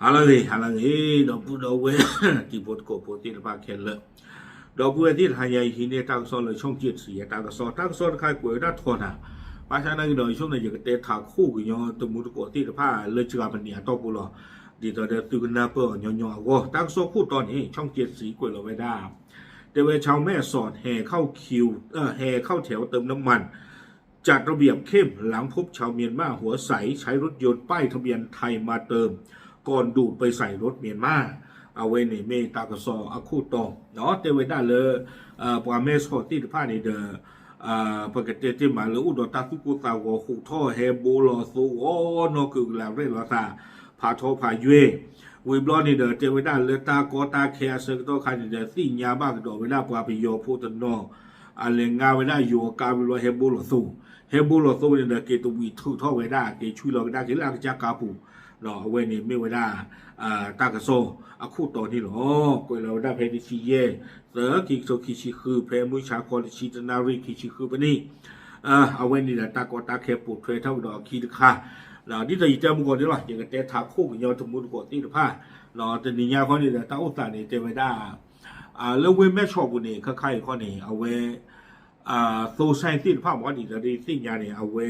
ဟါလၢအဂ့ၤ ဟါလၢအဂ့ၤ ဒီပုၢ်ဒီဝဲၢ် တံၤဖိသကိးဖိသ့ၣ်တဖၣ်ခဲလၢာ်, ဒီပုၢ်ဝဲၢ်သ့ၣ်တဖၣ်ညါအံၤ ဟံးန့ၢ်တၢ်ကစီၣ်လၢ ช่อง เจ็ดสี အတၢ်ကစီၣ် တၢ်ကစီၣ်တခါကွဲးဝဲဒၣ်ထီၣ်နၤ, ဘၣ်ဆၣ်နာ်က့ဒီး ဆိကမိၣ်န့ၣ် ယကတဲထးခိၣ်ကညီတမူသကိးသ့ၣ်တဖၣ်လၢ Germany အတီၢ်ပူၤလီၤ. ဒ်သိးဒီးသုကနၢ်ပၢၢ်အီၤညီညီအဂီၢ် တၢ်ကစီၣ်ခိၣ်တီန့ၣ် ช่อง เจ็ดสี ကွဲးလီၤဝဲဒၣ် တဲဝဲ ชาวแม่สอดแห่เข้าคิว เอ่อ แห่เข้าแถวเติมน้ำมัน จัดระเบียบเข้มหลังพบชาวเมียนมาหัวใสใช้รถยนต์ป้ายทะเบียนไทยมาเติม ก่อนดูดไปใส่รถเมียนมา အဝဲန့ၣ်မ့ၢ်တၢ်ကစီၣ်အခိၣ်တီ တဲဝဲဒၣ်လၢ ပှၤမဲဆီၣ်သ့ၣ်တဖၣ်န့ၣ်ဒီး ပကတဲတ့ၢ်မးလၢအိၣ်ဒီးတၢ်သူၣ်ကိၢ်သးဂီၤ ဟူးထီၣ်ဟဲဘိလီၤသိဂီၤနီၢ်ကုၢ်ကလးရဲၣ်လီၤသး ဖးထီဖးယွဲၢ် ဝံၤဘျီန့ၣ်ဒီး တဲဝဲဒၣ်လၢတၢ်ကီတၢ်ခဲအဆၢကတီၢ်ခါန့ၣ်ဒီး သ့ၣ်ညါဘၣ်ကဒီးဝဲဒၣ်ပှၤပယီၤဖိတနီၤ အလဲၤငါဝဲဒၣ်ယိၤအကါဝံၤဘျီ ဟဲဘိလီၤသိ, ဟဲဘိလီၤသိန့ၣ်ဒီး က့ၤတဝံၤထုးထီၣ်ဝဲဒၣ် က့ၤဆွံလီၤကဒါက့ၤလၢအကစၢ်ကါပူၤ, အဝဲန့ၣ်မ့ၢ်ဝဲဒၣ် တၢ်ကစီၣ်အခိၣ်တီန့ၣ်လီၤ. ကွဲးလီၤဝဲဒၣ်ဖဲတဆံယဲၢ် သၢ ခံကထိခံဆံဃု ဖဲမုၢ်ဆါခီတဆံတနၣ်ရံၣ်ခံဆံဃုပနံၣ် အဝဲန့ၣ်ဒီးတၢ်ကီတၢ်ခဲပိာ်ထွဲထီၣ်ကဒီးအခံတခါ, ဒ်သိးယတဲမုၢ်ကီၢ်န့ၣ်လီၤ ယကတဲထးခိၣ်ကညီတမူသကိးသ့ၣ်တဖၣ်, တနံၤညါခီန့ၣ်ဒီး တၢ်အိၣ်သးန့ၣ် တဲဝဲဒၣ် လၢဝ့ၢ်မဲၢ်ဆီးပူၤန့ၣ် ခဲခါအံၤခီန့ၣ် အဝဲ သိစဲသ့ၣ်တဖၣ်မ့ၢ်ဒ်သိးသ့ၣ်ညါန့ၣ် အဝဲ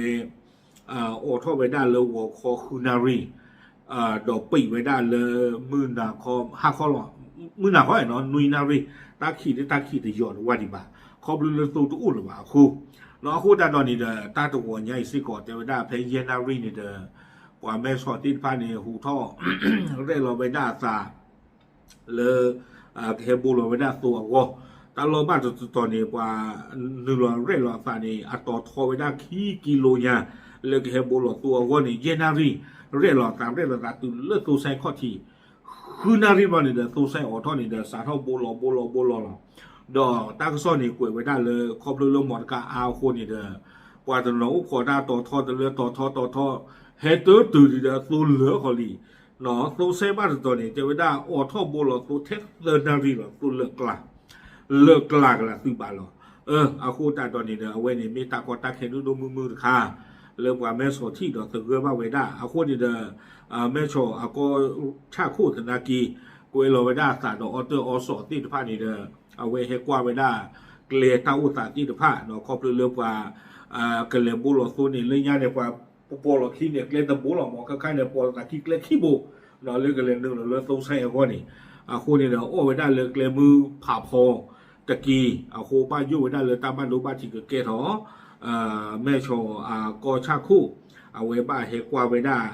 အိးထီၣ်ဝဲဒၣ်လၢဂီၤခီဃုနၣ်ရံၣ် ဒီးပံးဝဲဒၣ်လၢ မုၢ်နၤခီ ဟါခီလီၤ မုၢ်နၤခီနီၤ နွံနၣ်ရံၣ် တၢ်ခံးလၢတၢ်ခံးတယီၤတဝၢ်ဒံးဘၣ် ခီဖျိလၢသိတအိၣ်လၢၤဘၣ်အဃိ, အဃိတၢ်ဒီးန့ၣ်ဒီး တၢ်တဂီၤညါအံၤစ့ၢ်ကီး တဲဝဲဒၣ်ဖဲယဲၢ်နၣ်ရံၣ်န့ၣ်ဒီး ပှၤမဲၢ်ဆီးသ့ၣ်တဖၣ်န့ၣ် ဟူးထီၣ် ရဲၣ်လီၤဝဲဒၣ်အသး လၢ ကဟဲဘိလီၤဝဲဒၣ်သိအဂီၢ်, တၢ်လီၢ်ဘၣ်တတီၤန့ၣ် ပှၤနုာ်လီၤရဲၣ်လီၤအသးန့ၣ် အတီၤထီဝဲဒၣ်ခံကံလိညါ လၢကဟဲဘိလီၤသိအဂီၢ်န့ၣ် ယဲၢ်နၣ်ရံၣ် ရဲၣ်လီၤအသး ရဲၣ်လီၤအသးတုၤလၢသိစဲခီၣ်ထံး, ဃုနၣ်ရံၣ်ဘျီန့ၣ်ဒီး သိစဲအိးထီၣ်န့ၣ်ဒီး စးထီၣ်ဘိလီၤဘိလီၤဘိလီၤလီၤ, ဒီးတၢ်ကစီၣ်န့ၣ် ကွဲးဝဲဒၣ်လၢ ခီဖျိလၢမီတကါအါအဃိန့ၣ်ဒီး ပှၤတနီၤအိၣ်ခိးတၢ်တီၤထီတလၢတီၤထီတီၤထီ, ဟဲတတုၤဒံးဒီးသိလၢာ်ခီလံ သိစဲဘၣ်တတီၤန့ၣ် တဲဝဲဒၣ်အိးထီၣ်ဘိလီၤသိထဲသၢနၣ်ရံၣ်လီၤ သိလၢာ်ကျါ, လၢာ်ကျါကလးသုးဘၣ်လီၤ. အဃိတၢ်ဒီးန့ၣ်ဒီး အဝဲန့ၣ်မ့ၢ်တၢ်ကီတၢ်ခဲဒိၣ်ဒိၣ်မုၢ်မုၢ်တခါ လၢပှၤမဲၢ်ဆီးထံၣ်ဒီးသဂၢၢ်ဘၣ်ဝဲဒၣ် အဃိန့ၣ်ဒီး မဲၢ်ဆီးအကီၢ်ဆၣ်ခိၣ်သနာ်က့ ကွဲးလီၤဝဲဒၣ်အသးဒီးအီၣ်တၢ်အီစီၣ်သ့ၣ်တဖၣ်န့ၣ်ဒီး အဝဲဟဲကွၢ်ဝဲဒၣ် ကျဲတၢ်အိၣ်သးသ့ၣ်တဖၣ် ခီဖျိလၢပှၤ ကလဲၤဘိလီၤသိန့ၣ် လၢညါန့ၣ် ပှၤပပီၤလီၤခံန့ၣ် ကျဲတဘိလီၤမး ခဲခါန့ၣ် ပီၤလီၤသးခံကျဲခံဘိ လၢကလဲၤနုာ်လီၤလၢသိစဲအဂီၢ်န့ၣ် အဃိန့ၣ်ဒီး အီၣ်ဝဲဒၣ်လၢကျဲမုၢ်ဖးဖီတက့ၢ် အဃိဘၣ်ယိၣ်ဝဲဒၣ်လၢတၢ်ဘၣ်ဒိဘၣ်ထံးကကဲထီၣ် မဲၢ်ဆီးအကီၢ်ဆၣ်ခိၣ် အဝဲဘၣ်ဟဲကွၢ်ဝဲဒၣ်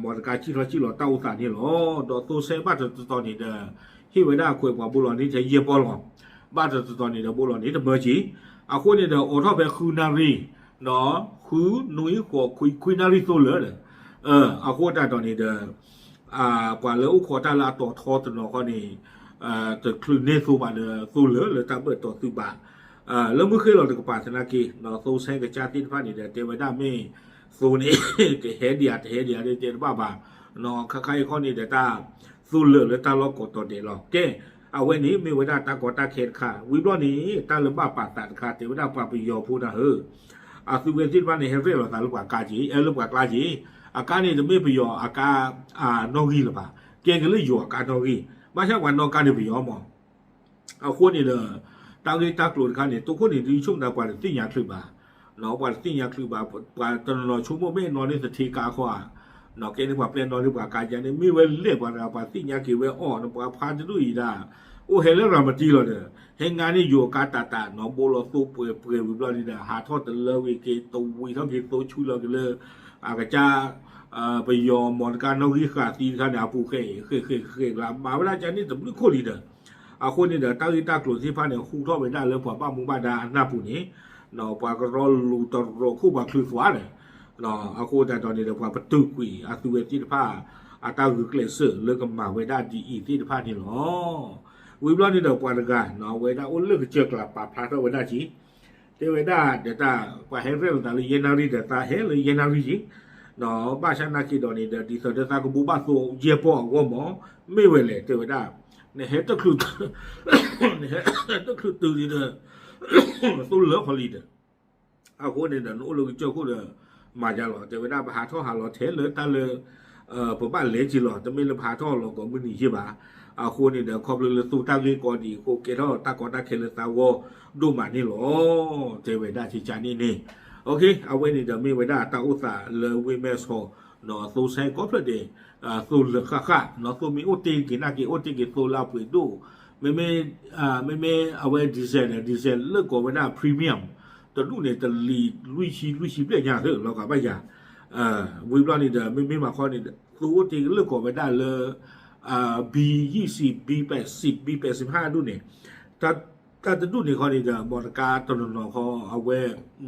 မီတကါစံၣ်ထီၣ်စံၣ်လီၤတၢ်အိၣ်သးန့ၣ်လီၤ. ဒီးသိစဲဘၣ်တတီၤန့ၣ်ဒီး ဟ့ၣ်ဝဲဒၣ်အခွဲးပှၤဘိလီၤန့ၢ်ထဲယဲၢ်ပီၢ်လီၤ. ဘၣ်တတီၤန့ၣ်ဒီးဘိလီၤန့ၢ်တမၢက့ၤ အဃိန့ၣ်ဒီးအိးထီၣ်ဖဲဃုနၣ်ရံၣ် ဃုနွံဃိးခွံ ခွံနၣ်ရံၣ်သိလၢာ်ဒီး အဃိတၢ်ဒီးန့ၣ်ဒီး ပှၤလၢအိၣ်ခိးတၢ်လၢအတီၤထီတနီၤခီန့ၣ် တချုးန့ၢ်သိဘၣ်ဒီး သိလၢာ်လၢတၢ်ဘၢၣ်တီၤသုးဘၣ် လၢမုၢ်ဃ့လီၤတကပၤသနာ်က့ သိစဲကစၢ်သ့ၣ်တဖၣ်န့ၣ်ဒီး တဲဝဲဒၣ်မ့ၢ်သိန့ၣ် ကဟဲဒံးဧါတဟဲဒံးဧါဒီးတဲတဘၣ်ဘၣ် ခါခါအံၤခီန့ၣ်ဒီးတၢ်သိလၢာ်လၢတၢ်လီၢ်ကိးတီၤဒဲးလီၤ. ကဲ အဝဲန့ၣ်မ့ၢ်ဝဲဒၣ်တၢ်ကီတၢ်ခဲတခါ ဝံၤဘျီန့ၣ် တၢ်လၢဘၣ်ပာ်သးတခါ တဲဝဲဒၣ်ပှၤပယီၤဖိနၤဧၢ အသုဝဲသ့ၣ်တဖၣ်န့ၣ် ဟဲရဲၣ်လီၤသးလၢပှၤကါက့ၤ အဲ လၢပှၤကျါက့ၤ အကါန့ၣ်တမ့ၢ်ပယီၤအကါနီၣ်ဂံၢ်လၢၤဘၣ် ကဲက့ၤလၢယိၤအကါနီၣ်ဂံၢ် ဘၣ်ဆၣ်ပှၤနီၣ်ကါန့ၣ်ပယီၤမး အဃိန့ၣ်ဒီး တၢ်ဂ့ၢ်တၢ်ကျိၤတခါန့ၣ် တိခိၣ်န့ၣ် ဒ်ဆိကမိၣ်သးပှၤတသ့ၣ်ညါချုးဘၣ် ပှၤတသ့ၣ်ညါချုးဘၣ် ပှၤတနီၤနီၤဆိကမိၣ်မ့ၢ်နီၣ်န့ၢ်သထ့ကါခီဧါ ကဲန့ၣ်ပှၤပျဲနီၣ်န့ၢ်ပှၤကါယါန့ၣ် မ့ၢ်ဝဲလဲၣ်ပှၤတဂၤ ပှၤသ့ၣ်ညါက့ၤဝဲအီၤ ပှၤဖါတဒူၣ်အံၤဒၣ် အိၣ်ဟဲလၢရၤမတံလီၤဒီး ဟဲငါန့ၢ်ယိၤအကါတၢ်တၢ်နီၤ ဘိလီၤသိပှဲၤပှဲၤဝံၤဘျီန့ၣ်ဒီး ဟးထီၣ်တလၢဝံၤက့ၤတဝံၤထီၣ်က့ၤသိဆူလီၤက့ၤလၢ အကစၢ် ပယီၤမီတကါနီၣ်ဂံၢ်ဃာ်သံတခါန့ၣ် အပူၤဃဲၣ်ဃဲၣ်ဃဲၣ်ဃဲၣ်လၢ မၤဝဲဒၣ်ကန့ၣ်တဘျုးခိၣ်လံဒီး အဃိန့ၣ်ဒီး တၢ်ဂ့ၢ်တၢ်ကျိၤသ့ၣ်တဖၣ်န့ၣ် ဟူးထီၣ်ဝဲဒၣ်လၢပှၤဘၣ်မူဘၣ်ဒါအနၢ်ပူၤန့ၣ် ပှၤကရီလူၤတရီခိၣ်ပှၤချုးသွါဒီး အဃိတၢ်ဒီးန့ၣ်ဒီး ပှၤပတုာ်ကွံာ်အသုဝဲသ့ၣ်တဖၣ် အတၢ်ဂုာ်ကျဲးစၢးလၢကမၤဝဲဒၣ်ဒ်အံၤသ့ၣ်တဖၣ်န့ၣ်လီၤ. ဝံၤဘျီန့ၣ်ဒီးပှၤတဂၤ အဝဲဒၣ်အိၣ်လၢကစၢၢ်ကျါပာ်ဖျါထီၣ်ဝဲဒၣ်က့ၤ တဲဝဲဒၣ်ဒီးတၢ် ပှၤဟဲရဲၣ်လီၤသးလၢယဲၢ်နၣ်ရံၣ်ဒီးသးဟဲလၢယဲၢ်နၣ်ရံၣ်က့ၤ ဘၣ်ဆၣ်နာ်က့ၤဒီးန့ၣ်ဒီး ဒ်သိးဒီးသးကဘိးဘၣ်သိယဲၢ်ပီၢ်အဂီၢ်မး မ့ၢ်ဝဲလဲၣ် တဲဝဲဒၣ် နဟဲတချုး နဟဲတချုးတုၤဒံးဒီး သိလၢာ်ခီလံဒီး အဃိန့ၣ်ဒီး နအိၣ်လၢကစၢၢ်ခိၣ်ဒီး မၤယါလီၤ တဲဝဲဒၣ် ပဟးထီၣ်ဟးလီၤထဲလၢတၢ်လၢ ပဘၣ်လဲၤက့ၤလီၤ, တမ့ၢ်လၢပဟးထီၣ်လီၤကိးမုၢ်နံၤယ့ၢ်ဘၣ်. အဃိန့ၣ်ဒီး ခီဖျိလၢသိတၢ်ဂ့ၢ်ကီဒံးအဃိ ကဲထီၣ်တၢ်ကီတၢ်ခဲလၢသးဂီၢ်ဒိၣ်မးန့ၣ်လီၤ. တဲဝဲဒၣ်ကကန့ၣ်န့ၣ်, အဝဲန့ၣ်ဒီးမ့ၢ်ဝဲဒၣ်တၢ်အိၣ်သးလၢဝ့ၢ်မဲၢ်ဆီး, သိဆဲကိးဖျၢၣ်ဒဲး, သိလၢာ်ဃၣ်ဃၣ်, သိမ့ၢ်အိၣ်တ့ၢ်က့ၤနာ်က့ၤ အိၣ်တ့ၢ်က့ၤသိလၢအပှ့ၤဒိၣ်, မ့မ့ၢ် မ့မ့ၢ်အဝဲ diesel န့ၣ် diesel လၢကိးဝဲဒၣ် premium တဒူၣ်န့ၣ် တလံာ်လွံၢ်ဆံ လွံၢ်ဆံဘျဲၣ်ညါသ့လီၤကဘၣ်ယၤ, ဝံၤဘျီန့ၣ်ဒီး မ့မ့ၢ်မၤခီန့ၣ် သိအိၣ်တ့ၢ်လၢကိးဝဲဒၣ်လၢ B ယံာ်စံး B ပဲးစံး B ပဲးစံးဖးဒူၣ်န့ၣ်, တၢ်တဒူၣ်န့ၣ်ခီန့ၣ်ဒီး မီတကါတနီၤနီၤခီ အဝဲ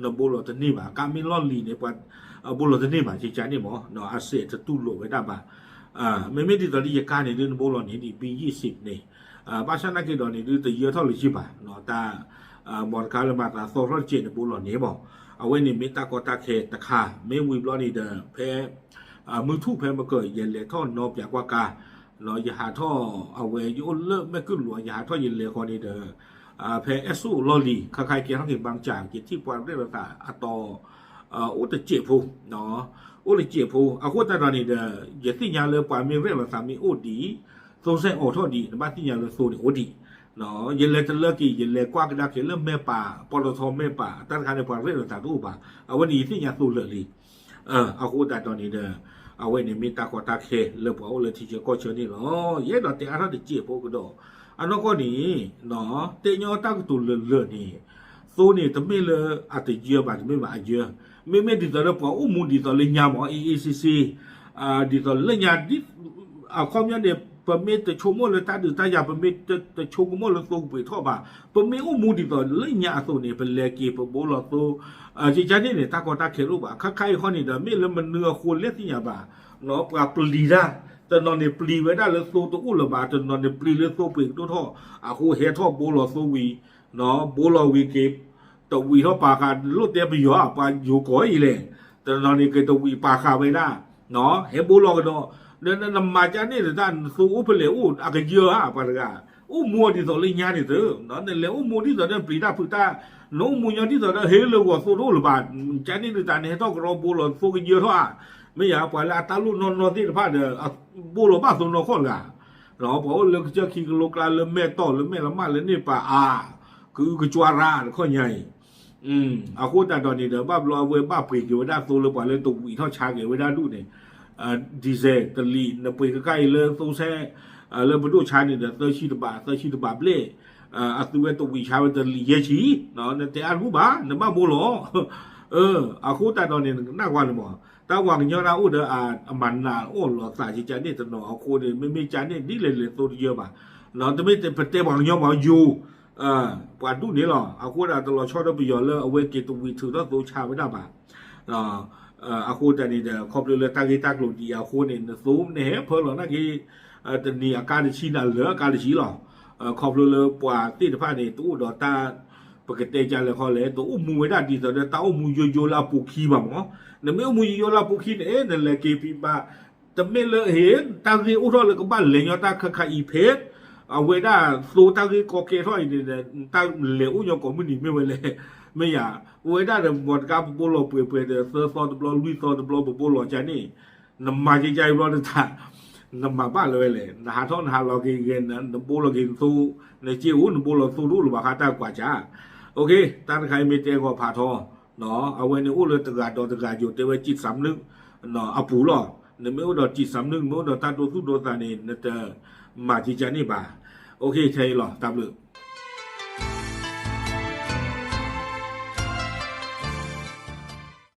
နဘိလီၤတန့ၢ်ဘၣ်, ကါမ့ၢ်လီၢ်လံၤန့ၣ် ပှၤဘိလီၤတန့ၢ်ဘၣ် ကကန့ၣ်မး, အစဲးတတူၢ်လိာ်ဝဲဒၣ်ဘၣ်. မ့မ့ၢ်ဒ်သိးလၢယကါန့ၣ်ဒ်နဘိလီၤန့ၣ်ဒ် B ယံာ်စံးန့ၣ်, ဘၣ်ဆၣ်နာ်က့ၤဒီးန့ၣ်ဒ်တယၢထီၣ်လၢၤဘၣ်, တၢ် မီတကါလၢမၤသးသီထီၣ်တကဲးန့ၣ်ဘိလီၤန့ၣ်မး, အဝဲန့ၣ်မ့ၢ်တၢ်ကီတၢ်ခဲတခါ, မ့ၢ်ဝံၤဘျီန့ၣ်ဒီး ဖဲ မုၢ်ထူၣ်ဖဲမကၢၢ် ယလဲၤထီၣ်နီပၠးကွၢ်ကါ, ယဟးထီၣ်အဝဲ ယအိၣ်လၢမဲၢ်ကုၢ်လူၤ ယဟးထီၣ်ယလဲၤဃီန့ၣ်ဒီး ဖဲအဲၣ်စိၣ်လီၢ်လံၤ ခါခါကဲထီၣ်က့ၤ ဘၣ်ကၠၣ် ယထံၣ်ပှၤရဲၣ်လိာ်သးအတီၤ အိၣ်တစဲးဖိ, အိၣ်တစဲးဖိ အဃိသတးဒီးန့ၣ်ဒီး ယသ့ၣ်ညါလၢပှၤမ့ၢ်ရဲၣ်လိာ်သးမ့ၢ်အိၣ်ဒံး သိစဲအိးထီၣ်ဒံး နဘၣ်သ့ၣ်ညါလၢသိန့ၣ်အိၣ်ဒံး, ယလဲၤတလၢက့ၤ ယလဲၤကွၢ်ကဒါက့ၤလၢမဲၢ်ပၢ် ပီၣ်လီၤထီမဲၢ်ပၢ် တၢ်တခါန့ၣ် ပှၤရဲၣ်လိာ်သးတအိၣ်ဘၣ်, အဝဲန့ၣ်ယသ့ၣ်ညါသိလၢာ်လံ အဃိသတးဒီးန့ၣ်ဒီး အဝဲန့ၣ်မ့ၢ်တၢ်ကီတၢ်ခဲလၢပှၤအိၣ်လၢထံဆၢကီၢ်ဆၢန့ၣ်လီၤ. ယအဲၣ်ဒိးတဲအါထီၣ်တစဲးဖိကဒီး အနီၢ်ကီၢ်န့ၣ် တဲညီတၢ်ကတိၤလၢာ်လၢာ်န့ၣ် သိန့ၣ်တမ့ၢ်လၢအတယၢဘၣ် တမ့ၢ်ဘၣ်အယၢ, မ့မ့ၢ်ဒ်သိးလၢပှၤအိၣ်မူဒ်သိးလၢညါမး အ့ၣ်အ့ၣ်စ့စ့ ဒ်သိးလၢညါ အခီပညီန့ၣ် ပမ့ၢ်တဆိကမိၣ်လၢတၢ်ဒုးတၢ်ယၤ ပမ့ၢ်တဆိကမိၣ်လၢသိကပှ့ၤထီၣ်ဘၣ်, ပမ့ၢ်အိၣ်မူဒ်သိးလၢညါအသိးန့ၣ် ပလဲၤက့ၤပဘိလီၤသိ ကကန့ၣ်န့ၣ် တၢ်ကီတၢ်ခဲတအိၣ်ဘၣ်, ခါခါအံၤဃီန့ၣ်ဒီး မ့ၢ်လၢမနုၤအဃိလဲၣ်သ့ၣ်ညါဘၣ်, ပှၤပျံၤတၢ်, တနီၤန့ၣ်ပျံၤဝဲဒၣ်လၢသိတအိၣ်လၢၤဘၣ်, တနီၤန့ၣ်ပျံၤလၢသိပှ့ၤကဒိၣ်ထီၣ်, အဃိဟဲထီၣ်ဘိလီၤသိဝံၤ, ဘိလီၤဝံၤက့ၤ တဝံၤထီၣ်ပာ်ဃာ် လိၣ်တဲပယီၤဧါ ပှၤယိၤကီၢ်အံၤလဲၣ်, တနီၤန့ၣ်က့ၤတဝံၤပာ်ဃာ်ဝဲဒၣ်, ဟဲဘိလီၤကဒီး, နမၤကန့ၣ်တၢ် နသိအိၣ်ဖဲလဲၣ်အိၣ် အကယၢဧါ ပှၤတဂၤ, အိၣ်မူအီၤဒ်သိးလၢညါန့ၣ်သ့, နလဲၤအိၣ်မူဒ်သိးဒီးပျံၤတၢ်ဖုးတၢ်, နအိၣ်မူညီဒ်သိးဒီးဟ့ၣ်လၢဂီၤသိတအိၣ်လၢၤဘၣ်, ကန့ၣ်ဒုးတၢ်န့ၣ် ဟဲထီၣ်ကရီဘိလီၤသိကယၢထီၣ်ဧါ, မ့ၢ်ယၤပှၤလၢအတၢ်လိၣ်နီၢ်နီၢ်သ့ၣ်တဖၣ်ဒီး ဘိလီၤဘၣ်သိနီၢ်ခီၣ်တဂၤ, ပှၤအိၣ်လၢကစၢၢ်ခံကလိကျါလၢမဲၢ်တီၢ်လၢမဲၢ်လမၢ်လၢန့ၣ်ပာ်အါ, ကအုကကွါရၣ်တခီညါအံၤ အဃိသတးဒီးန့ၣ်ဒီး ဘၣ်ဘျီအဝဲဘၣ်ပှ့ၤက့ၤဝဲဒၣ်သိလၢပှၤလၢတဝံၤထီၣ်ဆါက့ၤဝဲဒၣ်ဒူၣ်န့ၣ်, ဒံၣ်စဲးတလံာ် နပှ့ၤကကါအံၤလၢသိဆဲး, လၢပဒိၣ်ဆါန့ၣ်ဒီး သၢဆံတဘး သၢဆံတဘးဘျဲၣ်, အသုဝဲတဝံၤဆါဝဲတလံာ်ယဲၢ်ဆံ, နတဲအါတဘူၣ်ဘၣ် နဘၣ်ဘိလီၤ အဃိသတးဒီးန့ၣ် နကနၣ်ကွၢ်န့ၣ်မး, တၢ်ပှၤကညီတၢ်အိၣ်ဒီးအမၤနးအီၣ်လီၤသးကကန့ၣ်တနီၤအဃိန့ၣ် မ့မ့ၢ်ကန့ၣ်ဒ်လဲၣ်လဲၣ်သိတယၢဘၣ်, တမ့ၢ်ပတဲပှၤကညီမးယိၤ ပှၤဒူၣ်န့ၣ်လီၤ. အဃိဒၣ်တလီၤဆီဒီးပယီၤလၢအဝဲက့ၤတဝံၤထုးထီၣ်သိဆါဝဲဒၣ်ဘၣ်. အဃိတၢ်န့ၣ်ဒီး ခီဖျိလၢတၢ်ဂ့ၢ်တၢ်ကျိၤဒ်အံၤအဃိန့ၣ် နသိနဟဲဖၢလီၤနာ်က့ တနံၤအကါတဆံန့ၣ် လၢအကါတဆံလီၤ. ခီဖျိလၢပှၤသ့ၣ်တဖၣ်န့ၣ် တအိၣ်ဒီးတၢ် ပကတဲကလဲၣ်ခီလဲၣ် တအိၣ်မူဝဲဒၣ်ဒ်သိးဒီးတၢ်အိၣ်မူယိယိလၢအပူၤခံဘၣ်မး. နမ့ၢ်အိၣ်မူယိယိလၢအပူၤခံန့ၣ် နလဲၤက့ၤဖံးဘၣ် တမ့ၢ်လၢဟ့ၣ် တၢ်ဂ့ၢ်အိၣ်ထီၣ်လၢကဘၣ်လဲၤညီတၢ်ခါခါအံၤဖဲ အဝဲဒၣ်သိတၢ်ဂ့ၢ်ကီကဲထီၣ်အံၤန့ၣ် တၢ်လဲၤအိၣ်ညီကိးမုၢ်နံၤမ့ၢ်ဝဲလဲၣ်. မ့ၢ်ယၤ ပဝဲဒၣ်ဒီး မီတကါပဘိလီၤပှဲၤပှဲၤဒီး သၢသီတဘျီ လွံၢ်သီတဘျီ ပဘိလီၤကန့ၣ် နမၤကကါအံၤဘျီနတၢ် နမၤဘၣ်လၢဝဲလဲၣ်. နဟးထီၣ်နဟးလီၤက့ၤဂဲၤ နဘိလီၤက့ၤနသိ နစ့အိၣ် နဘိလီၤသိတအိၣ်လၢၤဘၣ်ဃးတၢ်ကွၢ်ကၢ်. တၢ်တခါအံၤမ့ၢ်တဲဂီၤဖးထီ အဝဲန့ၣ်အိၣ်လၢတဂၤဒီးတဂၤယိၤတဲဝဲ จิตสำนึก အပူၤလီၤ. နမ့ၢ်အိၣ်ဒီး จิตสำนึก နမ့ၢ်အိၣ်ဒီးတၢ်ဒိသူၣ်ဒိသးန့ၣ် နတမၤကကါန့ၣ်ဘၣ်. ခဲအံၤလီၤ တၢ်ဘျုး